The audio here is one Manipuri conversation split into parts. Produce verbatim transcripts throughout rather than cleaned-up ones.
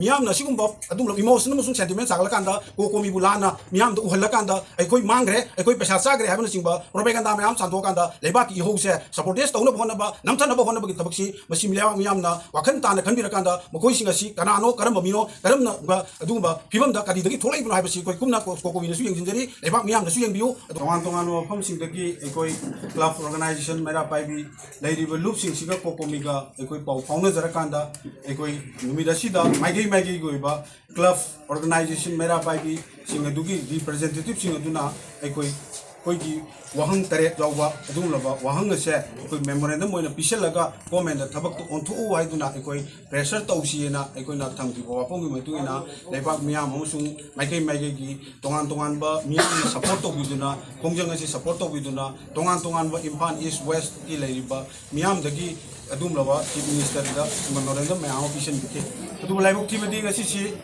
ꯃꯤꯌꯥꯝꯅ ꯑꯁꯤꯒꯨꯝꯕ ꯑꯗꯨꯒꯨꯝꯂꯕ emotion ꯑꯃꯁꯨꯡ sentiment ꯁꯥꯒꯠꯂꯀꯥꯟꯗ ꯀꯣꯀꯣꯃꯤꯕꯨ ꯂꯥꯟꯅ ꯃꯤꯌꯥꯝꯗ ꯎꯍꯜꯂꯀꯥꯟꯗ ꯑꯩꯈꯣꯏ ꯃꯥꯡꯈ꯭ꯔꯦ, ꯑꯩꯈꯣꯏ ꯄꯩꯁꯥ ꯆꯥꯈ꯭ꯔꯦ ꯍꯥꯏꯕꯅꯆꯤꯡꯕ propaganda ꯃꯌꯥꯝ ꯁꯟꯗꯣꯛꯑꯀꯥꯟꯗ ꯂꯩꯕꯥꯛꯀꯤ ꯏꯍꯧꯁꯦ supportise ꯇꯧꯅꯕ ꯍꯣꯠꯅꯕ, ꯅꯝꯊꯅꯕ ꯍꯣꯠꯅꯕꯒꯤ ꯊꯕꯛꯁꯤ ꯃꯁꯤ ꯂꯩꯕꯥꯛ ꯃꯤꯌꯥꯝꯅ ꯋꯥꯈꯜ ꯇꯥꯅ ꯈꯟꯕꯤꯔꯀꯥꯟꯗ ꯃꯈꯣꯏꯁꯤꯡ ꯑꯁꯤ ꯀꯅꯥꯅꯣ, ꯀꯔꯝꯕ ꯃꯤꯅꯣ, ꯀꯔꯝꯅ ꯑꯗꯨꯒꯨꯝꯕ ꯐꯤꯕꯝꯗ ꯀꯔꯤꯗꯒꯤ ꯊꯣꯛꯂꯛꯏꯕꯅꯣ ꯍꯥꯏꯕꯁꯤ ꯑꯩꯈꯣꯏ ꯀꯨꯞꯅ ꯀꯣ-, ꯀꯣꯀꯣꯃꯤꯅꯁꯨ ꯌꯦꯡꯁꯤꯟꯖꯔꯤ, ꯂꯩꯕꯥꯛ ꯃꯤꯌꯥꯝꯅꯁꯨ ꯌꯦꯡꯕꯤꯌꯨ꯫ ꯑꯗꯣ ꯇꯣꯉꯥꯟ ꯇꯣꯉꯥꯟꯕ ꯃꯐꯝꯁꯤꯡꯗꯒꯤ ꯑꯩꯈꯣꯏ club organization ꯃꯩꯔꯥ ꯄꯥꯏꯕꯤ ꯂꯩꯔꯤꯕ ꯂꯨꯞꯁꯤꯡꯁꯤꯒ ꯀꯣꯀꯣꯃꯤꯒ ꯑꯩꯈꯣꯏ ꯄꯥꯎ ꯐꯥꯎꯅꯖꯔꯀꯥꯟꯗ ꯑꯩꯈꯣꯏ ꯅꯨꯃꯤꯠ ꯑꯁꯤꯗ ꯃꯥꯏꯀꯩ ꯃꯥꯏꯀꯩꯒꯤ ꯑꯣꯏꯕ club organization ꯃꯩꯔꯥ ꯄꯥꯏꯕꯤꯁꯤꯡ ꯑꯗꯨꯒꯤ representativeꯁꯤꯡ ꯑꯗꯨꯅ ꯑꯩꯈꯣꯏ, ꯑꯩꯈꯣꯏꯒꯤ ꯋꯥꯍꯪ ꯇꯔꯦꯠ ꯌꯥꯎꯕ ꯑꯗꯨꯒꯨꯝꯂꯕ ꯋꯥꯍꯪ ꯑꯁꯦ ꯑꯩꯈꯣꯏ memorandum ꯑꯣꯏꯅ ꯄꯤꯁꯤꯜꯂꯒ governmentꯇ ꯊꯕꯛꯇꯨ ꯑꯣꯟꯊꯣꯛꯎ ꯍꯥꯏꯗꯨꯅ ꯑꯩꯈꯣꯏ pressure ꯇꯧꯁꯤꯑꯅ ꯑꯩꯈꯣꯏꯅ ꯊꯝꯈꯤꯕ ꯋꯥꯐꯝꯒꯤ ꯃꯇꯨꯡ ꯏꯟꯅ ꯂꯩꯕꯥꯛ ꯃꯤꯌꯥꯝ ꯑꯃꯁꯨꯡ ꯃꯥꯏꯀꯩ ꯃꯥꯏꯀꯩꯒꯤ ꯇꯣꯉꯥꯟ ꯇꯣꯉꯥꯟꯕ ꯃꯤꯌꯥꯝꯅ support ꯇꯧꯕꯤꯗꯨꯅ, ꯈꯣꯡꯖꯪ ꯑꯁꯤ support ꯇꯧꯕꯤꯗꯨꯅ, ꯇꯣꯉꯥꯟ ꯇꯣꯉꯥꯟꯕ ꯏꯝꯐꯥꯜ East Westꯀꯤ ꯂꯩꯔꯤꯕ ꯃꯤꯌꯥꯝꯗꯒꯤ ꯑꯗꯨꯒꯨꯝꯂꯕ Chief Ministerꯗ memorandum ꯃꯌꯥꯝ ꯑꯃ ꯄꯤꯁꯤꯟꯕꯤꯈꯤ꯫ ꯑꯗꯨꯕꯨ ꯂꯥꯏꯕꯛ ꯊꯤꯕꯗꯤ ꯉꯁꯤꯁꯤ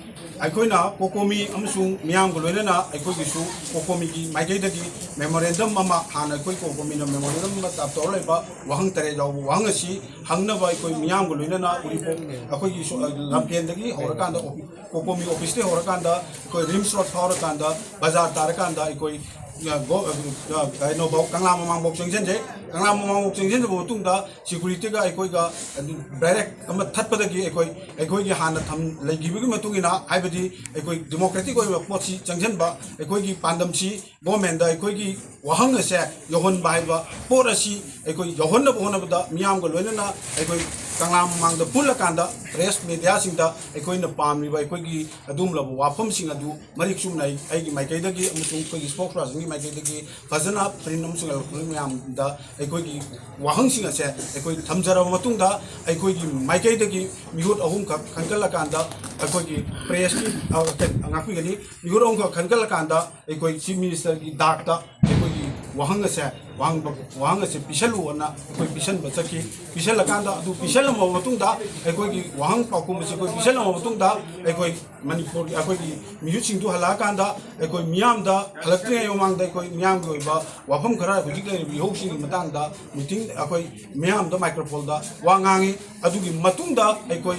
ꯑꯩꯈꯣꯏꯅ ꯀꯣꯀꯣꯃꯤ ꯑꯃꯁꯨꯡ ꯃꯤꯌꯥꯝꯒ ꯂꯣꯏꯅꯅ ꯑꯩꯈꯣꯏꯒꯤꯁꯨ ꯀꯣꯀꯣꯃꯤꯒꯤ ꯃꯥꯏꯀꯩꯗꯒꯤ memorandum ꯑꯃ, ꯍꯥꯟꯅ ꯑꯩꯈꯣꯏ ꯀꯣꯀꯣꯃꯤꯅ memorandum ꯑꯃ type ꯇꯧꯔ ꯂꯩꯕ ꯋꯥꯍꯪ ꯇꯔꯦꯠ ꯌꯥꯎꯕ ꯋꯥꯍꯪ ꯑꯁꯤ ꯍꯪꯅꯕ ꯑꯩꯈꯣꯏ ꯃꯤꯌꯥꯝꯒ ꯂꯣꯏꯅꯅ ꯎꯔꯤꯄꯣꯛ ꯑꯩꯈꯣꯏꯒꯤ ꯁꯣ-, ꯂꯝꯐꯦꯟꯗꯒꯤ ꯍꯧꯔꯀꯥꯟꯗ ꯑꯣꯐꯤ-, ꯀꯣꯀꯣꯃꯤ officeꯇꯒꯤ ꯍꯧꯔꯀꯥꯟꯗ ꯑꯩꯈꯣꯏ RIMS road ꯐꯥꯎꯔꯀꯥꯟꯗ ꯕꯖꯥꯔ ꯇꯥꯔꯀꯥꯟꯗ ꯑꯩꯈꯣꯏ, ꯑ, ꯒꯣ-, ꯑ, ꯀꯩꯅꯣꯐꯥꯎ, ꯀꯪꯂꯥ ꯃꯃꯥꯡꯐꯥꯎ ꯆꯪꯁꯤꯟꯖꯩ꯫ ꯀꯪꯂꯥ ꯃꯃꯥꯡꯐꯥꯎ ꯆꯪꯁꯤꯟꯖꯕ ꯃꯇꯨꯡꯗ securityꯒ ꯑꯩꯈꯣꯏꯒ ꯑꯗꯨ barrack ꯑꯃ ꯊꯠꯄꯗꯒꯤ ꯑꯩꯈꯣꯏ, ꯑꯩꯈꯣꯏꯒꯤ ꯍꯥꯟꯅ ꯊꯝ-, ꯂꯩꯈꯤꯕꯒꯤ ꯃꯇꯨꯡ ꯏꯟꯅ, ꯍꯥꯏꯕꯗꯤ ꯑꯩꯈꯣꯏ democratic ꯑꯣꯏꯕ ꯄꯣꯠꯁꯤ ꯆꯪꯁꯤꯟꯕ, ꯑꯩꯈꯣꯏꯒꯤ ꯄꯥꯟꯗꯝꯁꯤ governmentꯗ ꯑꯩꯈꯣꯏꯒꯤ ꯋꯥꯍꯪ ꯑꯁꯦ ꯌꯧꯍꯟꯕ ꯍꯥꯏꯕ ꯄꯣꯠ ꯑꯁꯤ ꯑꯩꯈꯣꯏ ꯌꯧꯍꯟꯅꯕ ꯍꯣꯠꯅꯕꯗ ꯃꯤꯌꯥꯝꯒ ꯂꯣꯏꯅꯅ ꯑꯩꯈꯣꯏ ꯀꯪꯂꯥ ꯃꯃꯥꯡꯗ ꯄꯨꯜꯂꯀꯥꯟꯗ press mediaꯁꯤꯡꯗ ꯑꯩꯈꯣꯏꯅ ꯄꯥꯝꯂꯤꯕ ꯑꯩꯈꯣꯏꯒꯤ ꯑꯗꯨꯒꯨꯝꯂꯕ ꯋꯥꯐꯝꯁꯤꯡ ꯑꯗꯨ ꯃꯔꯤꯛ ꯆꯨꯝꯅ ꯑꯩ, ꯑꯩꯒꯤ ꯃꯥꯏꯀꯩꯗꯒꯤ ꯑꯃꯁꯨꯡ ꯑꯩꯈꯣꯏꯒꯤ spokespersonꯒꯤ ꯃꯥꯏꯀꯩꯗꯒꯤ ꯐꯖꯅ print ꯑꯃꯁꯨꯡ electronic ꯃꯌꯥꯝꯗ ꯑꯩꯈꯣꯏꯒꯤ ꯋꯥꯍꯪꯁꯤꯡ ꯑꯁꯦ ꯑꯩꯈꯣꯏ ꯊꯝꯖꯔꯕ ꯃꯇꯨꯡꯗ, ꯑꯩꯈꯣꯏꯒꯤ ꯃꯥꯏꯀꯩꯗꯒꯤ ꯃꯤꯍꯨꯠ ꯑꯍꯨꯝꯈꯛ ꯈꯟꯒꯠꯂꯀꯥꯟꯗ ꯑꯩꯈꯣꯏꯒꯤ pressꯀꯤ, ꯑ, ꯀꯩ, ꯉꯥꯛꯄꯤꯒꯅꯤ, ꯃꯤꯍꯨꯠ ꯑꯍꯨꯝꯈꯛ ꯈꯟꯒꯠꯂꯀꯥꯟꯗ ꯑꯩꯈꯣꯏ Chief Ministerꯒꯤ ꯗꯥꯛꯇ ꯑꯩꯈꯣꯏꯒꯤ ꯋꯥꯍꯪ ꯑꯁꯦ, ꯋꯥꯍꯪ, ꯋꯥꯍꯪ ꯑꯁꯦ ꯄꯤꯁꯜꯂꯨꯑꯣꯅ ꯑꯩꯈꯣꯏ ꯄꯤꯁꯟꯕ ꯆꯠꯈꯤ꯫ ꯄꯤꯁꯜꯂꯀꯥꯟꯗ, ꯑꯗꯨ ꯄꯤꯁꯜꯂꯝꯃꯕ ꯃꯇꯨꯡꯗ, ꯑꯩꯈꯣꯏꯒꯤ ꯋꯥꯍꯪ ꯄꯥꯎꯈꯨꯝ ꯑꯁꯤ ꯑꯩꯈꯣꯏ ꯄꯤꯁꯜꯂꯝꯃꯕ ꯃꯇꯨꯡꯗ, ꯑꯩꯈꯣꯏ ꯃꯅꯤꯄꯨꯔꯒꯤ, ꯑꯩꯈꯣꯏꯒꯤ ꯃꯤꯍꯨꯠꯁꯤꯡꯗꯨ ꯍꯜꯂꯛꯑꯀꯥꯟꯗ ꯑꯩꯈꯣꯏ ꯃꯤꯌꯥꯝꯗ ꯍꯜꯂꯛꯇ꯭ꯔꯤꯉꯩ ꯃꯃꯥꯡꯗ ꯑꯩꯈꯣꯏ ꯃꯤꯌꯥꯝꯒꯤ ꯑꯣꯏꯕ ꯋꯥꯐꯝ ꯈꯔ, ꯍꯧꯖꯤꯛ ꯂꯩꯔꯤꯕ ꯏꯍꯧꯁꯤꯡꯒꯤ ꯃꯇꯥꯡꯗ meeting, ꯑꯩꯈꯣꯏ ꯃꯤꯌꯥꯝꯗ microphoneꯗ ꯋꯥ ꯉꯥꯡꯉꯤ꯫ ꯑꯗꯨꯒꯤ ꯃꯇꯨꯡꯗ ꯑꯩꯈꯣꯏ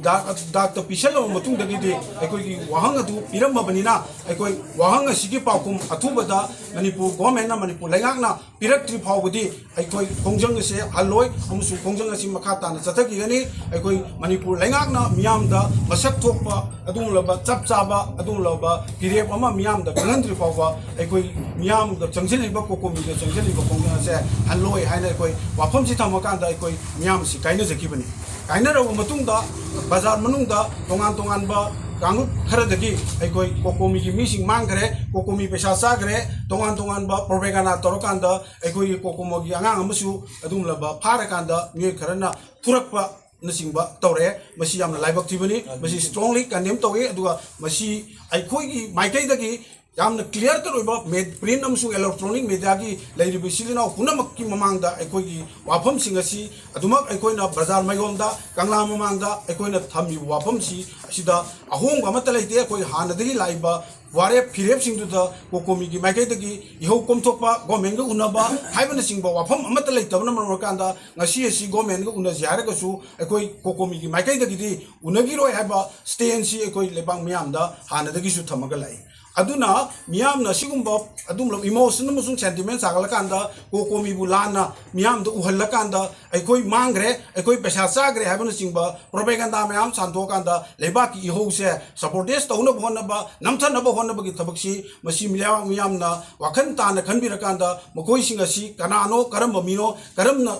ꯗꯥꯛ ꯗꯥꯛꯇ ꯄꯤꯁꯜꯂꯕ ꯃꯇꯨꯡꯗꯒꯤꯗꯤ ꯑꯩꯈꯣꯏꯒꯤ ꯋꯥꯍꯪ ꯑꯗꯨ ꯄꯤꯔꯝꯃꯕꯅꯤꯅ, ꯑꯩꯈꯣꯏ ꯋꯥꯍꯪ ꯑꯁꯤꯒꯤ ꯄꯥꯎꯈꯨꯝ ꯑꯊꯨꯕꯗ ꯃꯅꯤꯄꯨꯔ ꯒꯣꯔꯃꯦꯟꯅ, ꯃꯅꯤꯄꯨꯔ ꯂꯩꯉꯥꯛꯅ ꯄꯤꯔꯛꯇ꯭ꯔꯤ ꯐꯥꯎꯕꯗꯤ ꯑꯩꯈꯣꯏ ꯈꯣꯡꯖꯪ ꯑꯁꯦ ꯍꯜꯂꯣꯏ, ꯑꯃꯁꯨꯡ ꯈꯣꯡꯖꯪ ꯑꯁꯤ ꯃꯈꯥ ꯇꯥꯅ ꯆꯠꯊꯈꯤꯒꯅꯤ꯫ ꯑꯩꯈꯣꯏ ꯃꯅꯤꯄꯨꯔ ꯂꯩꯉꯥꯛꯅ ꯃꯤꯌꯥꯝꯗ ꯃꯁꯛ ꯊꯣꯛꯄ ꯑꯗꯨꯒꯨꯝꯂꯕ ꯆꯞ ꯆꯥꯕ ꯑꯗꯨꯒꯨꯝꯂꯕ ꯐꯤꯔꯦꯞ ꯑꯃ ꯃꯤꯌꯥꯝꯗ ꯈꯪꯍꯟꯗ꯭ꯔꯤ ꯐꯥꯎꯕ ꯑꯩꯈꯣꯏ ꯃꯤꯌꯥꯝꯗ ꯆꯪꯁꯤꯜꯂꯤꯕ, ꯀꯣꯀꯣꯃꯤꯗ ꯆꯪꯁꯤꯜꯂꯤꯕ ꯈꯣꯡꯖꯪ ꯑꯁꯦ ꯍꯜꯂꯣꯏ ꯍꯥꯏꯅ ꯑꯩꯈꯣꯏ ꯋꯥꯐꯝꯁꯤ ꯊꯝꯃꯀꯥꯟꯗ ꯑꯩꯈꯣꯏ ꯃꯤꯌꯥꯝꯁꯤ ꯀꯥꯏꯅꯖꯈꯤꯕꯅꯤ꯫ ꯀꯥꯏꯅꯔꯕ ꯃꯇꯨꯡꯗ ꯕꯖꯥꯔ ꯃꯅꯨꯡꯗ ꯇꯣꯉꯥꯟ ꯇꯣꯉꯥꯟꯕ ꯀꯥꯡꯂꯨꯞ ꯈꯔꯗꯒꯤ ꯑꯩꯈꯣꯏ ꯀꯣꯀꯣꯃꯤꯒꯤ ꯃꯤꯁꯤꯡ ꯃꯥꯡꯈ꯭ꯔꯦ, ꯀꯣꯀꯣꯃꯤ ꯄꯩꯁꯥ ꯆꯥꯈ꯭ꯔꯦ, ꯇꯣꯉꯥꯟ ꯇꯣꯉꯥꯟꯕ ꯄ꯭ꯔꯣꯄꯦꯒꯥꯟꯗꯥ ꯇꯧꯔꯀꯥꯟꯗ ꯑꯩꯈꯣꯏꯒꯤ ꯀꯣꯀꯣꯃꯤꯒꯤ ꯑꯉꯥꯡ ꯑꯃꯁꯨ ꯑꯗꯨꯒꯨꯝꯂꯕ ꯐꯥꯔꯀꯥꯟꯗ ꯃꯤꯑꯣꯏ ꯈꯔꯅ ꯐꯨꯔꯛꯄꯅꯆꯤꯡꯕ ꯇꯧꯔꯛꯑꯦ꯫ ꯃꯁꯤ ꯌꯥꯝꯅ ꯂꯥꯏꯕꯛ ꯊꯤꯕꯅꯤ꯫ ꯃꯁꯤ strongly condemn ꯇꯧꯏ꯫ ꯑꯗꯨꯒ ꯃꯁꯤ ꯑꯩꯈꯣꯏꯒꯤ ꯃꯥꯏꯀꯩꯗꯒꯤ ꯌꯥꯝꯅ clear cut ꯑꯣꯏꯕ ꯃꯦ-, print ꯑꯃꯁꯨꯡ electronic mediaꯒꯤ ꯂꯩꯔꯤꯕ ꯏꯆꯤꯜ ꯏꯅꯥꯎ ꯄꯨꯝꯅꯃꯛꯀꯤ ꯃꯃꯥꯡꯗ ꯑꯩꯈꯣꯏꯒꯤ ꯋꯥꯐꯝꯁꯤꯡ ꯑꯁꯤ ꯑꯗꯨꯃꯛ ꯑꯩꯈꯣꯏꯅ ꯕꯖꯥꯔ ꯃꯥꯏꯒꯣꯝꯗ, ꯀꯪꯂꯥ ꯃꯃꯥꯡꯗ ꯑꯩꯈꯣꯏꯅ ꯊꯝꯃꯤꯕ ꯋꯥꯐꯝꯁꯤ ꯑꯁꯤꯗ ꯑꯍꯣꯡꯕ ꯑꯃꯠꯇ ꯂꯩꯇꯦ꯫ ꯑꯩꯈꯣꯏ ꯍꯥꯟꯅꯗꯒꯤ ꯂꯥꯛꯏꯕ ꯋꯥꯔꯦꯞ ꯐꯤꯔꯦꯞꯁꯤꯡꯗꯨꯗ ꯀꯣꯀꯣꯃꯤꯒꯤ ꯃꯥꯏꯀꯩꯗꯒꯤ ꯏꯍꯧ ꯀꯣꯝꯊꯣꯛꯄ, ꯒꯣꯔꯃꯦꯟꯒ ꯎꯅꯕ ꯍꯥꯏꯕꯅꯆꯤꯡꯕ ꯋꯥꯐꯝ ꯑꯃꯠꯇ ꯂꯩꯇꯕꯅ ꯃꯔꯝ ꯑꯣꯏꯔꯀꯥꯟꯗ ꯉꯁꯤ ꯑꯁꯤ ꯒꯣꯔꯃꯦꯟꯒ ꯎꯅꯁꯤ ꯍꯥꯏꯔꯒꯁꯨ ꯑꯩꯈꯣꯏ ꯀꯣꯀꯣꯃꯤꯒꯤ ꯃꯥꯏꯀꯩꯗꯒꯤꯗꯤ ꯎꯅꯈꯤꯔꯣꯏ ꯍꯥꯏꯕ stance ꯁꯤ ꯑꯩꯈꯣꯏ ꯂꯩꯕꯥꯛ ꯃꯤꯌꯥꯝꯗ ꯍꯥꯟꯅꯗꯒꯤꯁꯨ ꯊꯝꯃꯒ ꯂꯥꯛꯏ꯫ ꯑꯗꯨꯅ ꯃꯤꯌꯥꯝꯅ ꯑꯁꯤꯒꯨꯝꯕ ꯑꯗꯨꯒꯨꯝꯂꯕ emotion ꯑꯃꯁꯨꯡ sentiment ꯁꯥꯒꯠꯂꯀꯥꯟꯗ ꯀꯣꯀꯣꯃꯤꯕꯨ ꯂꯥꯟꯅ ꯃꯤꯌꯥꯝꯗ ꯎꯍꯜꯂꯀꯥꯟꯗ ꯑꯩꯈꯣꯏ ꯃꯥꯡꯈ꯭ꯔꯦ, ꯑꯩꯈꯣꯏ ꯄꯩꯁꯥ ꯆꯥꯈ꯭ꯔꯦ ꯍꯥꯏꯕꯅꯆꯤꯡꯕ propaganda ꯃꯌꯥꯝ ꯁꯟꯗꯣꯛꯑꯀꯥꯟꯗ ꯂꯩꯕꯥꯛꯀꯤ ꯏꯍꯧꯁꯦ sabotage ꯇꯧꯅꯕ ꯍꯣꯠꯅꯕ, ꯅꯝꯊꯅꯕ ꯍꯣꯠꯅꯕꯒꯤ ꯊꯕꯛꯁꯤ ꯃꯁꯤ ꯂꯩꯕꯥꯛ ꯃꯤꯌꯥꯝꯅ ꯋꯥꯈꯜ ꯇꯥꯅ ꯈꯟꯕꯤꯔꯀꯥꯟꯗ ꯃꯈꯣꯏꯁꯤꯡ ꯑꯁꯤ ꯀꯅꯥꯅꯣ, ꯀꯔꯝꯕ ꯃꯤꯅꯣ, ꯀꯔꯝꯅ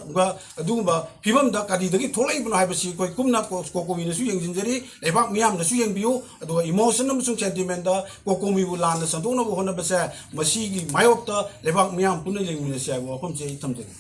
ꯑꯗꯨꯒꯨꯝꯕ ꯐꯤꯕꯝꯗ ꯀꯔꯤꯗꯒꯤ ꯊꯣꯛꯂꯛꯏꯕꯅꯣ ꯍꯥꯏꯕꯁꯤ ꯑꯩꯈꯣꯏ ꯀꯨꯞꯅ ꯀꯣ-, ꯀꯣꯀꯣꯃꯤꯅꯁꯨ ꯌꯦꯡꯁꯤꯟꯖꯔꯤ, ꯂꯩꯕꯥꯛ ꯃꯤꯌꯥꯝꯅꯁꯨ ꯌꯦꯡꯕꯤꯌꯨ꯫ ꯑꯗꯨꯒ emotion ꯑꯃꯁꯨꯡ sentiment ꯗ ꯀꯣꯀꯣꯃꯤꯕꯨ ꯂꯥꯟꯅ ꯁꯟꯗꯣꯛꯅꯕ ꯍꯣꯠꯅꯕꯁꯦ ꯃꯁꯤꯒꯤ ꯃꯥꯌꯣꯛꯇ ꯂꯩꯕꯥꯛ ꯃꯤꯌꯥꯝ ꯄꯨꯟꯅ ꯌꯦꯡꯃꯤꯟꯅꯁꯤ ꯍꯥꯏꯕ ꯋꯥꯐꯝꯁꯦ ꯑꯩ ꯊꯝꯖꯒꯦ꯫